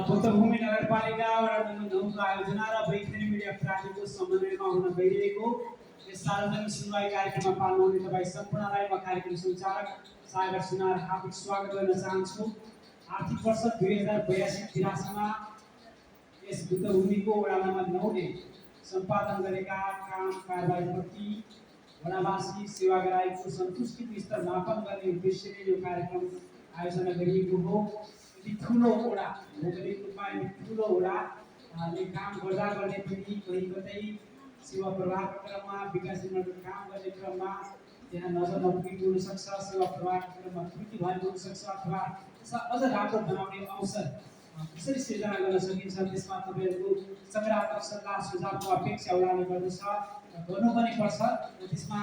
पुत्रभूमि नगरपालिका वडा नम्बर 9 को आयोजना र बैठनी मिडिया प्रालीको समन्वयमा हुन गइरहेको यस सार्वजनिक सुनवाई कार्यक्रममा पाल्न आउने तपाईँ सम्पूर्णलाई म कार्यक्रम सञ्चालक सागर सुनार हार्दिक स्वागत गर्न चाहन्छु। आर्थिक वर्ष 2082-83 मा यस पुत्रभूमिको वडा नम्बर 9 ले सम्पादन गरेका काम कारबाहीप्रति वडावासी सेवाग्राहीको सन्तुष्टिको स्तर मापन गर्ने उद्देश्यले यो कार्यक्रम आयोजना गरिएको हो। ठुलो वडा भौगोलिक रूपमा ठुलो वडाले काम गर्दा गर्दै पनि कहीँ कतै सेवा प्रवाहको क्रममा विकास निर्माणको काम गर्ने क्रममा त्यहाँ नजर नपुगेको हुनसक्छ, सेवा प्रवाहको क्रममा त्रुटि भएको हुनसक्छ अथवा अझ राम्रो बनाउने अवसर कसरी सिर्जना गर्न सकिन्छ त्यसमा तपाईँहरूको सकारात्मक सल्लाह सुझावको अपेक्षा उडाल्ने गर्दछ, गर्नु पनि पर्छ। त्यसमा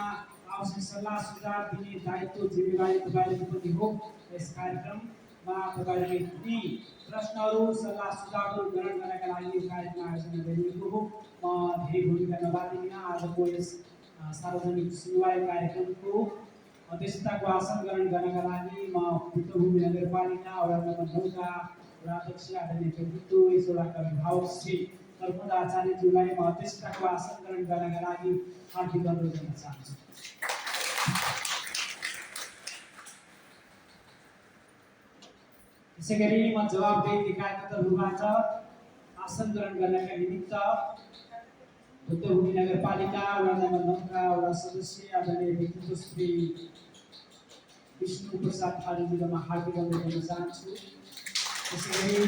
आवश्यक सल्लाह सुझाव दिने दायित्व जिम्मेवारी तपाईँहरूको पनि हो। यस कार्यक्रममा तपाईँहरूले कुनै प्रश्नहरू सल्लाह सुझावहरू ग्रहण गर्नका लागि यो कार्यक्रम आयोजना गरिएको हो। म धेरै भूमिका नबाँधिकन आजको यस सार्वजनिक सुनवाई कार्यक्रमको अध्यक्षताको आसन ग्रहण गर्नका लागि म पुत्रभूमि नगरपालिका वडा नम्बर 9 का वडाध्यक्ष आदरणीय व्यक्तित्व यस वडाका अभिभावक श्री कर्मद आचार्यज्यूलाई म अध्यक्षताको आसन ग्रहण गर्नका लागि हार्दिक अनुरोध गर्न चाहन्छु। त्यसैगरी म जवाबदेही निकायका तर्फबाट आसन ग्रहण गर्नका निमित्त पुत्रभूमि नगरपालिका वडा नम्बर 9 का वडा सदस्य आदरणीय व्यक्तित्व श्री विष्णु प्रसाद थारूजीलाई म हार्दिक अनुरोध गर्न चाहन्छु। त्यसैगरी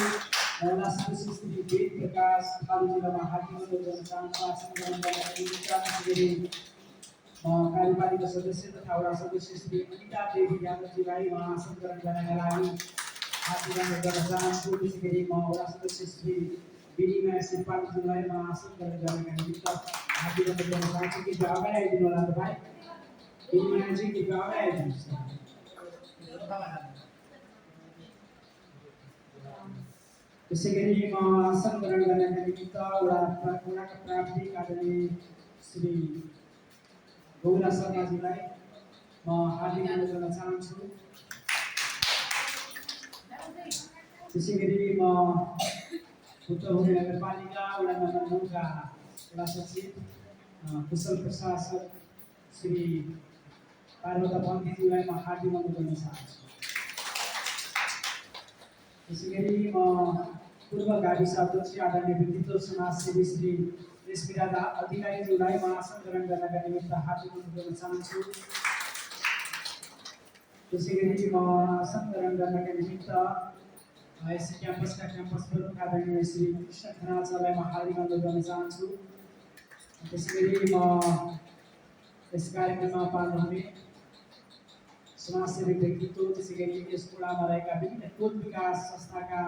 वडा सदस्य श्री वेद प्रकाश थारूजीलाई म हार्दिक अनुरोध गर्न चाहन्छु आसन ग्रहण गर्नका निमित्त। त्यसैगरी कार्यपालिका सदस्य तथा वडा सदस्य श्री अनिता देवी यादवजीलाई म आसन ग्रहण गर्नका लागि हार्दिक अनुरोध गर्न चाहन्छु। त्यसैगरी म वडा सदस्य श्री बिरिमा शेर्पाजीलाई म आसन ग्रहण गर्नका निमित्त हार्दिक अनुरोध गर्न चाहन्छु। कि अगाडि आइदिनु होला तपाईँ बिरिमाजी, कि अगाडि आइदिनुहोस्। त्यसैगरी म आसन ग्रहण गर्नका निमित्त वडाका प्राविधिक आदरणीय श्री गौरा शर्माजीलाई म हार्दिक अनुरोध गर्न चाहन्छु। त्यसैगरी म पुत्रभूमि नगरपालिका वडा नम्बर 9 का वडा सचिव कुशल प्रशासक श्री पार्वता बन्तीज्यूलाई म हार्दिक अनुरोध गर्न चाहन्छु। त्यसैगरी म पूर्व गाविस अध्यक्ष आदरणीय व्यक्तित्व समाजसेवी श्री रेशमिराजा अधिकारीज्यूलाई म आसन ग्रहण गर्नका निमित्त हार्दिक अनुरोध गर्न चाहन्छु। त्यसैगरी म आसन ग्रहण गर्नका निमित्त यस क्याम्पसका क्याम्पस प्रमुख आदरणीय श्री कृष्ण खनाललाई म हार्दिक अनुरोध गर्न चाहन्छु। त्यसैगरी म यस कार्यक्रममा पाल्नुहुने समाजसेवी व्यक्तित्व, त्यसैगरी यस वडामा रहेका विभिन्न टोल विकास संस्थाका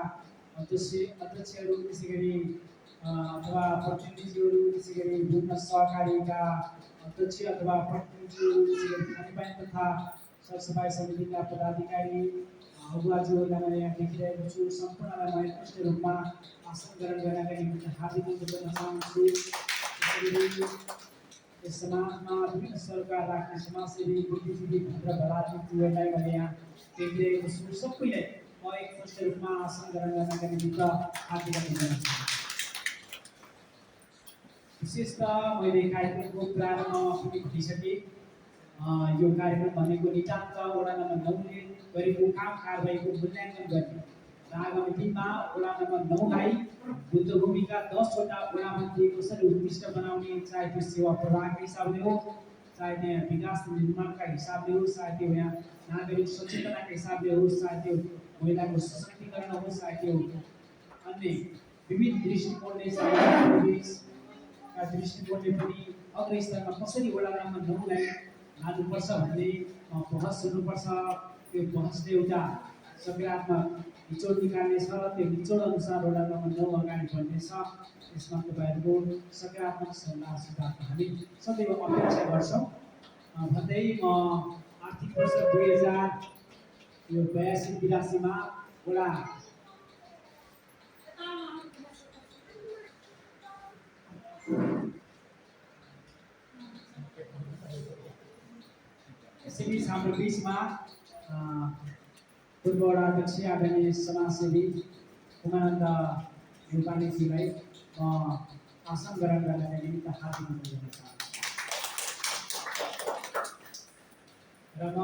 अध्यक्षहरू, त्यसैगरी अथवा प्रतिनिधिहरू, त्यसैगरी विभिन्न सहकारीका अध्यक्ष अथवा प्रतिनिधिहरू, त्यसैगरी खानेपानी तथा सरसफाई समितिका पदाधिकारी अगुवाज्यूहरूलाई म यहाँ देखिरहेको छु। सम्पूर्णलाई म एकैष्ट रूपमा आसन ग्रहण गर्नका निमित्त हार्दिक अनुरोध गर्न चाहन्छु। यस समाजमा विभिन्न सरोकार राख्ने समाजसेवी बुद्धिजीवी भनेर भलाजीहरूलाई मैले यहाँ देखिरहेको छु। सबैलाई म एकैष्ट रूपमा आसन ग्रहण गर्नका निमित्त हार्दिक अनुरोध गर्न चाहन्छु। विशेषतः मैले कार्यक्रमको प्रारम्भमा पनि भनिसकेँ, यो कार्यक्रम भनेको नितान्त वडा नम्बर 9 ले गरेको काम कारबाहीको मूल्याङ्कन गर्ने र आगामी दिनमा वडा नम्बर 9 लाई बुद्धभूमिका 10 वटा वडामध्ये कसरी उत्कृष्ट बनाउने, चाहे त्यो सेवा प्रवाहका हिसाबले हो, चाहे त्यहाँ विकास निर्माणका हिसाबले हो, चाहे त्यो यहाँ नागरिक सचेतनाका हिसाबले हो, चाहे त्यो महिलाको सशक्तिकरण हो, चाहे त्यो अन्य विविध दृष्टिकोणले का दृष्टिकोणले पनि अग्रस्तरमा कसरी वडा नम्बर 9 लाई लानुपर्छ भन्ने बहस हुनुपर्छ। त्यो बहसले एउटा सकारात्मक निचोड निकाल्नेछ। त्यो निचोड अनुसार वडा नम्बर 9 अगाडि बढ्नेछ। यसमा तपाईँहरूको सकारात्मक सल्लाह सुझाव हामी सदैव अपेक्षा गर्छौँ। भन्दै म आर्थिक वर्ष 2082-83 मा वडा यसैबीच हाम्रो बिचमा पूर्व वडा अध्यक्ष आदरणीय समाजसेवी उमानन्द नेपालीजीलाई आसन ग्रहण गर्नका निमित्त हार्दिक अनुरोध छ। र म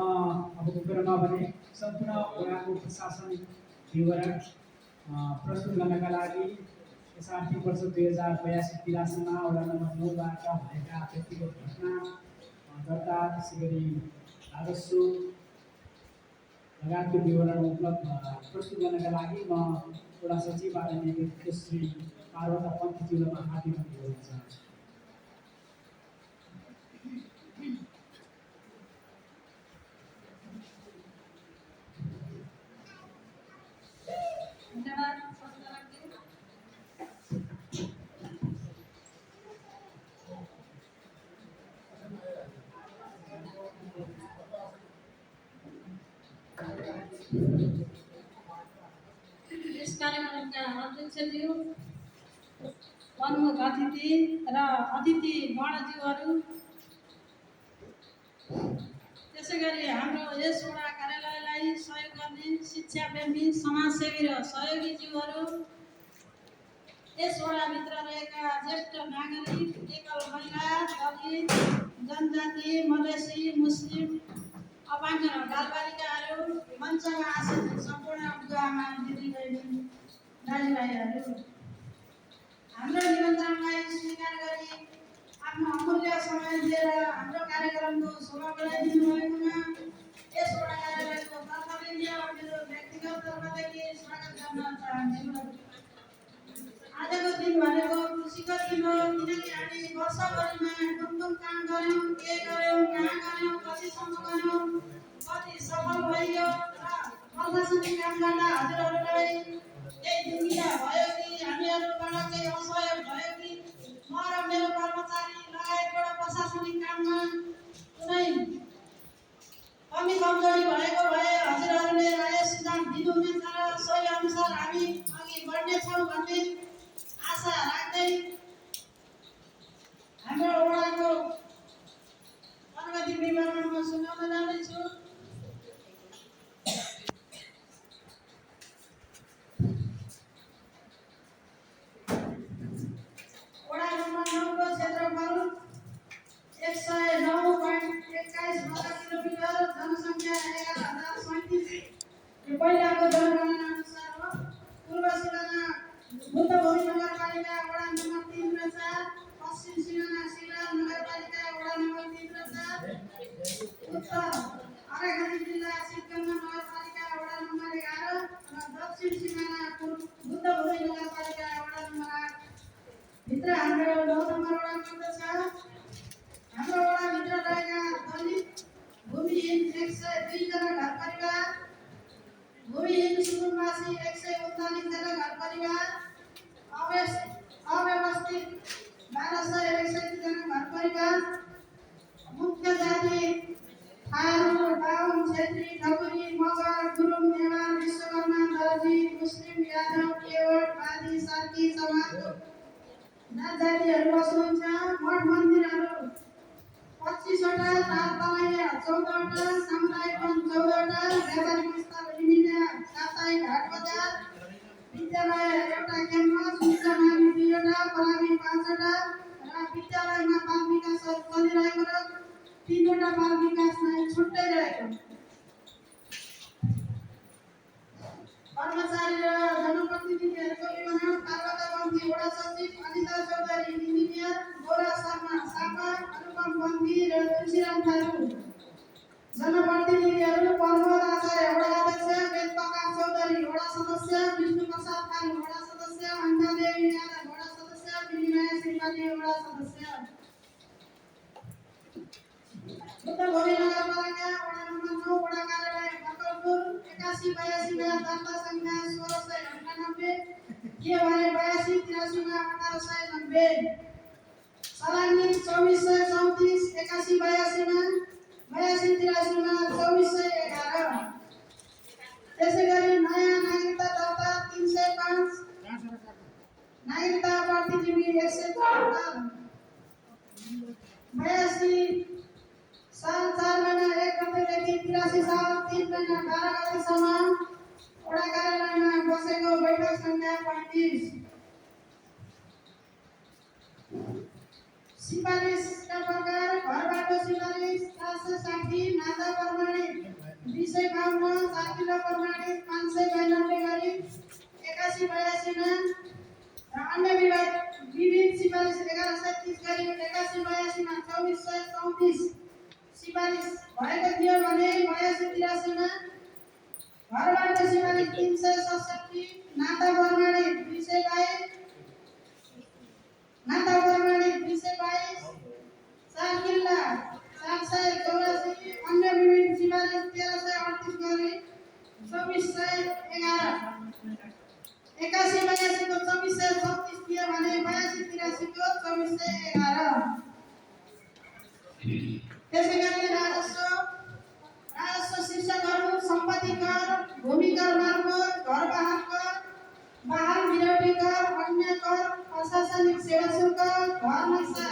अबको क्रममा भने सम्पूर्ण वडाको प्रशासनिक विवरण प्रस्तुत गर्नका लागि यस आर्थिक वर्ष 2082-83 मा वडा नम्बर 9 बाट भएका व्यक्तिगत घटना दर्ता, त्यसै गरी राजस्व लगायतको विवरण उपलब्ध प्रस्तुत गर्नका लागि म वडा सचिव आदरणीय व्यक्ति श्री पार्वता पन्थीज्यूलाई हार्दिक अनुरोध छ। यस कार्यक्रमका अध्यक्षज्यू, प्रमुख अतिथि र अतिथि गणज्यूहरू, त्यसै गरी हाम्रो यस वडा कार्यालयलाई सहयोग गर्ने शिक्षाप्रेमी समाजसेवी र सहयोगीज्यूहरू, यस वडाभित्र रहेका ज्येष्ठ नागरिक, एकल महिला, दलित, जनजाति, मधेसी, मुस्लिम, अपाङ्ग र बालबालिकाहरू, मञ्चमा आसीन सम्पूर्ण बुवाआमा, दिदीबहिनी, दाजुभाइहरू, हाम्रो निमन्त्रणलाई स्वीकार गरी आफ्नो अमूल्य समय दिएर हाम्रो कार्यक्रमको शोभा बढाइदिनु भएकोमा यस वडा कार्यालयको तर्फदेखि र मेरो व्यक्तिगत तर्फदेखि स्वागत गर्न चाहन्छु। आजको दिन भनेको खुसीको दिन हो, किनकि हामी वर्षभरिमा कुन काम गऱ्यौँ, के गऱ्यौँ, कहाँ गऱ्यौँ, कतिसम्म गऱ्यौँ, कति सफल भइयो र प्रशासनिक काम गर्दा हजुरहरूलाई केही दुविधा भयो कि हामीहरूबाट केही असहयोग भयो कि म र मेरो कर्मचारी लगायतबाट प्रशासनिक काममा कुनै कमी कमजोरी भएको भए हजुरहरूले राय सुझाव दिनुहुनेछ र सोही अनुसार हामी अघि बढ्नेछौँ भन्ने आशा राख्दै हाम्रो वडाको प्रगति विवरण म सुनाउन जाँदैछु। वडा नम्बर 9 को क्षेत्रफल 109.21 वर्ग किलोमिटर, जनसङ्ख्या 11,037। यो पहिलाको जनगणना अनुसार हो। पूर्व सिमाना बुद्धभूमि नगरपालिका वडा नम्बर 3 र 4, पश्चिम सिमाना सिलार नगरपालिका वडा नम्बर 3 र 4, उत्तर अराखाली जिल्ला सिद्धगङ्गा नगरपालिका वडा नम्बर 11 र दक्षिण सिमाना बुद्धभूमि नगरपालिका वडा नम्बर 8 भित्र हाम्रो 9 नम्बर वडा पर्दछ। हाम्रो वडाभित्र रहेका दलित भूमिहीन 102 जना घर परिवार, भूमिहीन सुकुम्बासी 139 जना घर परिवार, अव्यवस्थित 1261 जना घर परिवार, मुख्य जाति थारू, बाहुन, छेत्री, ठकुरी, मगर, गुरुङ, नेवार, विश्वकर्मा, दर्जी, मुस्लिम, यादव, केवट, आदि सार्की समाजको जातिहरू बस्नुहुन्छ। मठ मन्दिरहरू 25 वटा, तार तनैया 14 वटा, सामुदायिक वन 14 वटा, व्यापारिक स्थल लिमिटेड, साप्ताहिक हाट बजार, विद्यालय एउटा क्याम्पस, उच्च माध्यमिक 2 वटा, प्राविधिक 5 वटा र विद्यालयमा बाल विकासहरू चलिरहेको र 3 वटा बाल विकास नै छुट्टै रहेको। कर्मचारी र जनप्रतिनिधिहरूको विवरण: पार्वता बन्दी वडा सचिव, अनिता चौधरी इन्जिनियर, गौरा शर्मा सापा, अनुपम बन्दी र तुलसीराम थारू। जनप्रतिनिधिहरू: प्रमोद आचार्य वडा अध्यक्ष, वेद प्रकाश चौधरी वडा सदस्य, विष्णु प्रसाद थारू वडा सदस्य, अन्तादेवी यादव वडा सदस्य, विनिमय श्रीपाली वडा सदस्य। बुद्धभूमि नगरपालिका वडा नम्बर 9 वडा कार्यालय भक्कलपुर 81 में दर्ता संख्या 1698 के भने 82 83 में 1890 सलामी 2434 81 82 में 82 83 में 2411 त्यसैगरी नयाँ नागरिकता दर्ता 305 नागरिकता प्रतिलिपि 174 82 साल 4 महिना 1 गतेदेखि 83 साल 3 महिना 12 गतेसम्म वडा कार्यालयमा बसेको बैठक संख्या 35 सिफारिसका प्रकार घरबाट सिफारिस 460 नाता प्रमाणित 252 4 किलो प्रमाणित 592 गरी 81 82 मा र अन्य विविध सिफारिस 1130 गरी 81 82 मा 2434 सिफारिस भएको थियो भने 82 83 मा घरबाट सिफारिस 367 नाता प्रमाणित 222 नाता प्रमाणित 222 4 किल्ला 784 अन्य विविध सिफारिस 1338 गरी 2411 81 82 को 2436 थियो भने 82 83 को 2411 त्यसैगरी राजस्व शीर्षकहरू सम्पत्ति कर भूमि कर मार्फत घर वाहन कर वाहन विरोधी कर अन्य कर प्रशासनिक सेवा शुल्क घर नक्सा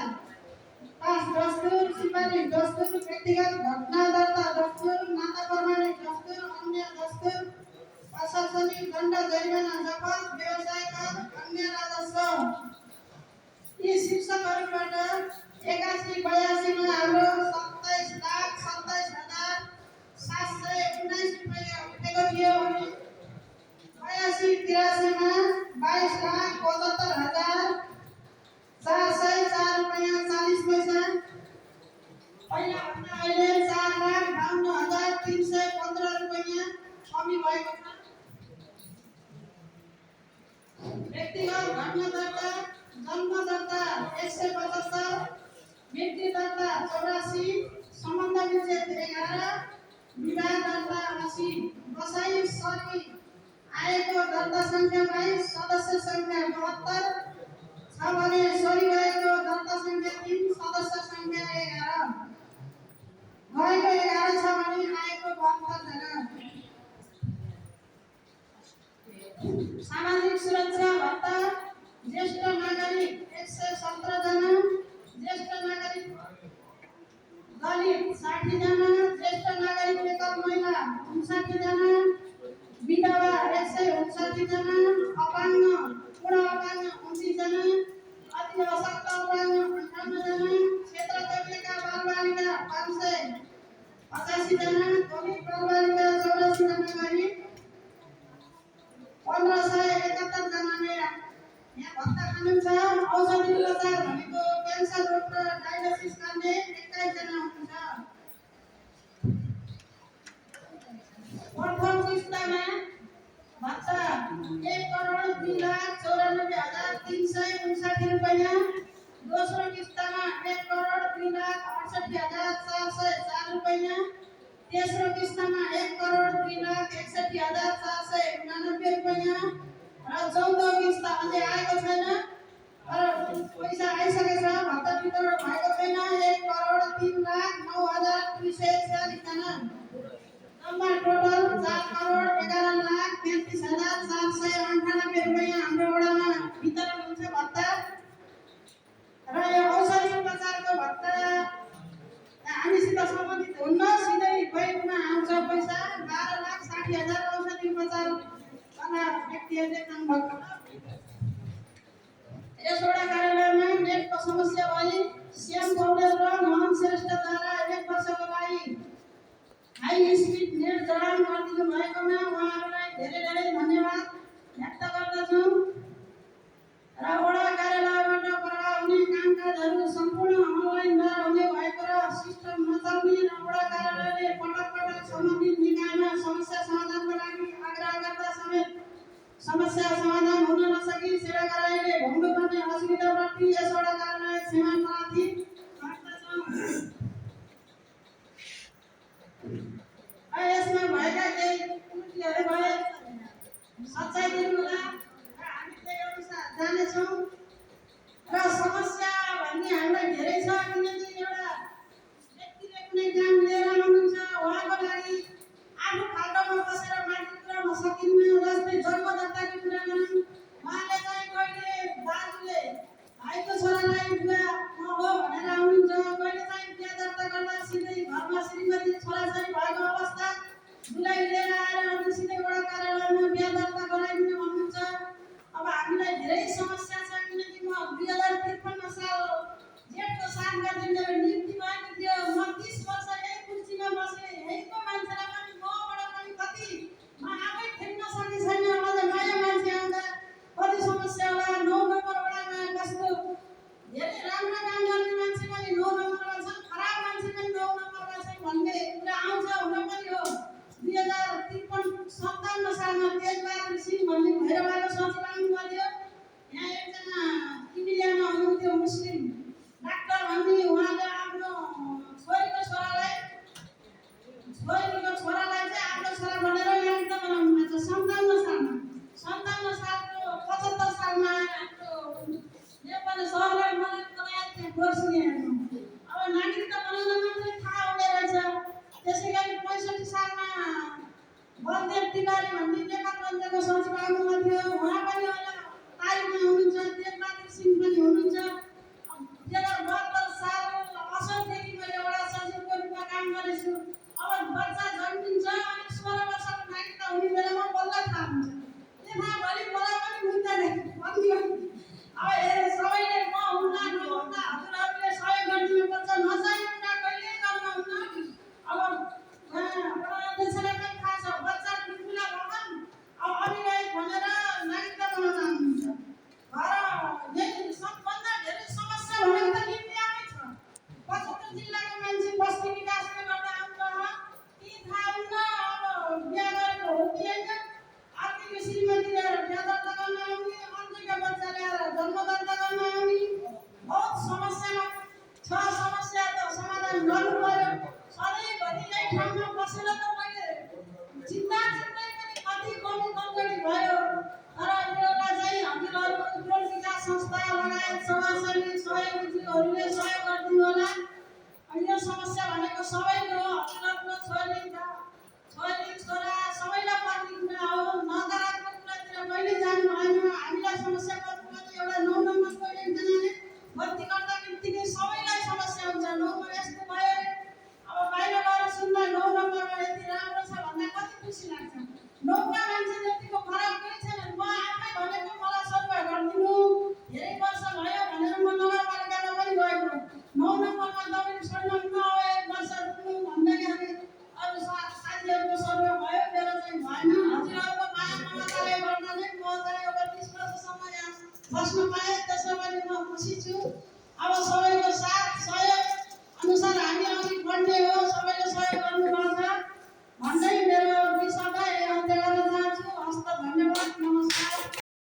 पास दस्तुर सिफारिस दस्तुर व्यक्तिगत घटना दर्ता दस्तुर नाता प्रमाणित दस्तुर अन्य दस्तुर प्रशासनिक दण्ड जरिवाना जफत व्यवसाय कर अन्य राजस्व यी शीर्षकहरूबाट 81 82 मा हाम्रो 27,27,719 रुपैयाँ उठेको थियो भने 82 83 मा 22,75,404 रुपैयाँ 40 पैसा पहिला भन्दा अहिले 4,52,315 रुपैयाँ कमी भएको छ व्यक्तिगत घटना दर्ता जन्म दर्ता 175 मृत्यु दर्ता 84 सम्बन्ध विच्छेद 11 विवाह दर्ता 80 बसाई सरी आएको दर्ता संख्या 22 सदस्य संख्या 72 छ भने सरी गएको दर्ता संख्या 3 सदस्य संख्या 11 गएको 11 छ भने आएको 72 जना सामाजिक सुरक्षा भत्ता ज्येष्ठ नागरिक 117 जना ज्येष्ठ नागरिक दलित 60 जना ज्येष्ठ नागरिक एकल महिला 59 जना विधवा 159 जना अपाङ्ग पूर्ण अपाङ्ग 29 जना अति अशक्त अपाङ्ग 58 जना क्षेत्र तोकिएका बालबालिका 585 जना दलित बालबालिका 84 जना गरी 1571 जनाले यहाँ भत्ता खानु छ औषधि उपचार भनेको क्यान्सर रोग र डायलिसिस गर्ने 21 जना हुनुहुन्छ प्रथम किस्तामा भत्ता 1,02,94,359 रुपैयाँ दोस्रो किस्तामा 1,03,68,404 रुपैयाँ तेस्रो किस्तामा 1,03,61,489 रुपैयाँ र चौथो किस्ता अझै आएको छैन तर पैसा आइसकेको छ भत्ता वितरण भएको छैन 1,03,09,246 जना जम्मा टोटल 4,11,33,498 रुपैयाँ हाम्रो वडामा वितरण हुन्छ भत्ता र यो औषधि उपचारको भत्ता हामीसित सम्बन्धित हुन्न सिधै बैंकमा आउँछ पैसा 12,60,000 औषधि उपचार व्यक्तिहरूले काम भएको यस वडा कार्यालयमा नेटको समस्या भई श्याम पौडेल र मोहन श्रेष्ठद्वारा 1 वर्षको लागि हाई स्पिड नेट जडान गरिदिनु भएकोमा उहाँहरूलाई धेरै धेरै धन्यवाद व्यक्त गर्दछु र वडा कार्यालयबाट प्रभाव हुने कामकाजहरू सम्पूर्ण अनलाइनद्वारा हुने भएको र सिस्टम नचल्ने र वडा कार्यालयले पटक पटक सम्बन्धित निकायमा समस्या समाधानको लागि आग्रह गर्दा समेत समस्या समाधान हुन नसकी सेवा गराइले भोग्नु पर्ने असुविधाप्रति यस वडा कार्यालय क्षमा प्रार्थी गर्दछौँ र यसमा भएका केही त्रुटिहरू भए सच्चाइ दिनुहोला र हामी त्यही अनुसार जानेछौँ र समस्या भन्ने हामीलाई धेरै छ किनकि एउटा व्यक्तिले कुनै काम लिएर आउनुहुन्छ उहाँको लागि आफ्नो खाल्डोमा बसेर माथि पुर्याउन सकिन्न जस्तै जन्मदाताको कुरा गरौँ उहाँले चाहिँ कहिले दाजुले भाइको छोरालाई बुवा म हो भनेर आउनुहुन्छ कहिले चाहिँ बिहा दर्ता गर्दा सिधै घरमा श्रीमती छोराछोरी भएको अवस्था दुलाई लिएर आएर अनि सिधै वडा कार्यालयमा बिहा दर्ता गराइदिनु भन्नुहुन्छ अब हामीलाई धेरै समस्या छ किनकि म 2053 साल जेठको 7 गते मेरो नियुक्ति भएको थियो म 30 वर्ष यही कुर्सीमा बसेँ यहीको मान्छेलाई पनि मबाट पनि कति म आफै ठेक्न सके छैन अझ नयाँ मान्छे आउँदा कति समस्या होला 9 नम्बर वडामा कस्तो धेरै राम्रो काम गर्ने मान्छे पनि 9 नम्बरमा छन् खराब मान्छे पनि 9 नम्बरमा छन् भन्ने कुरा आउँछ हुन पनि हो 2057 सालमा तेजबहादुर सिंह भन्ने भैरवाको सचिव आउनुभयो यहाँ एकजना इमिलियामा हुनुहुन्थ्यो मुस्लिम डाक्टर भन्ने उहाँले आफ्नो छोरीको छोरालाई चाहिँ आफ्नो छोरा भनेर नागरिकता बनाउनु भएको छ 57 सालको 75 सालमा हाम्रो नेपाली सरलाई मलाई बनाएको थियो गोर्सिनीहरू अब नागरिकता बनाउन मात्रै थाहा हुने रहेछ त्यसै गरी 65 सालमा बलदेव तिवारी भन्ने नेपाल मन्त्रीको सचिव आउनुभएको थियो उहाँ पनि होला तारिखमा हुनुहुन्छ तेजबहादुर सिंह पनि हुनुहुन्छ 2072 साल असोजदेखि मैले एउटा सचिवको रूपमा काम गरेछु अब बच्चा जन्मिन्छ अनि 16 वर्षको नागरिकता हुने बेलामा बल्ल थाहा हुन्छ त्यहाँ भोलि मलाई पनि मुद्दा भन्दियो अब सबैले म हुँदा नहुँदा हजुरहरूले सहयोग गरिदिनुपर्छ नचाहिने कुरा कहिल्यै गर्नुहुन्न अब अध्यक्षलाई पनि थाहा छ बच्चा ठुल्ठुला भएन अब अभिभावक भनेर नागरिकता बनाउन आउनुहुन्छ यही सबभन्दा धेरै समस्या भनेको त इन्डियामै छ 75 जिल्लाको मान्छे बस्ती विकासले गर्दा आउँछ ती थाहा हुन्न अब बिहा गरेको हो कि होइन अर्कीको श्रीमती ल्याएर बिहा दर्ता गर्न आउने अर्कीको बच्चा ल्याएर जन्म दर्ता गर्न आउने बहुत समस्या छ समस्या त समाधान गर्नु पर्यो सधैँभरि यही ठाउँमा बसेर त मैले चिन्ता पनि कति कमी कमजोरी भयो तर योगा चाहिँ हजुरहरू टोल विकास संस्था लगायत समाजसेवी सहयोगीहरूले सहयोग गरिदिनु होला यो समस्या भनेको सबैको हो हजुरहरूको छोरी छोरा सबैलाई पर्ने कुरा हो नकारात्मक कुरातिर कहिले जानु भएन हामीलाई समस्या पर्नु पनि एउटा 9 नम्बरको एकजनाले बत्ती गर्दा बित्तिकै सबैलाई समस्या हुन्छ 9 नम्बर यस्तो भयो अब बाहिर गएर सुन्दा 9 नम्बरमा यति राम्रो छ भन्दा कति खुसी लाग्छ 9 का मान्छे जतिको खराब केही छैन म आफै भनेको मलाई सरुवा गरिदिनु धेरै वर्ष भयो भनेर म नगरपालिकामा पनि गएको 9 नम्बरमा दबाई छोड्न नआए वर्ष रुक्नु भन्दाखेरि अरू साथीहरूको सरुवा भयो मेरो चाहिँ भएन हजुरहरूको माया ममताले गर्दा नै म चाहिँ अब 30 वर्षसम्म यहाँ बस्न पाएँ